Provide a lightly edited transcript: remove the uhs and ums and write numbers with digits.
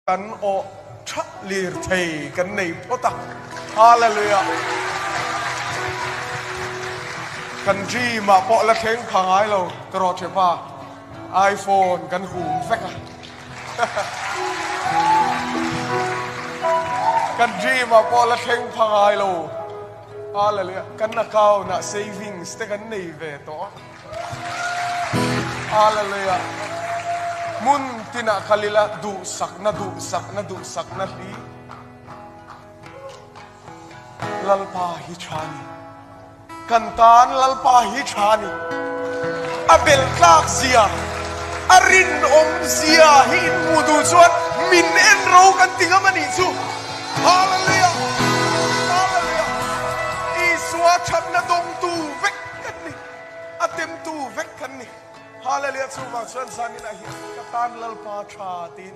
Kan aw tha lirthei kan nei phawt a, Hallelujah! Kan dream ah pawh la thleng pha ngai lo tawh ṭhepa, iPhone kan hum vek a. Kan dream ah pawh la thleng pha ngai lo, Hallelujah! Kan account ah savings te kan nei ve tawh a. Hallelujah. Hmun tinah kal ila duhsakna duhsakna duhsakna hli Lalpa hi tha ni. Kan tan Lalpa hi tha ni. A bel tlak zia, a rinawm zia hi in hmuh duh chuan min en ro kan ti ngam a nih chu. Hallelujah. Hallelujah. Isua thatna dawngtu vek kan ni. A temtu vek kan ni. Hallelujah chuvang chuan zaninah hian ka tan Lalpa tha tiin.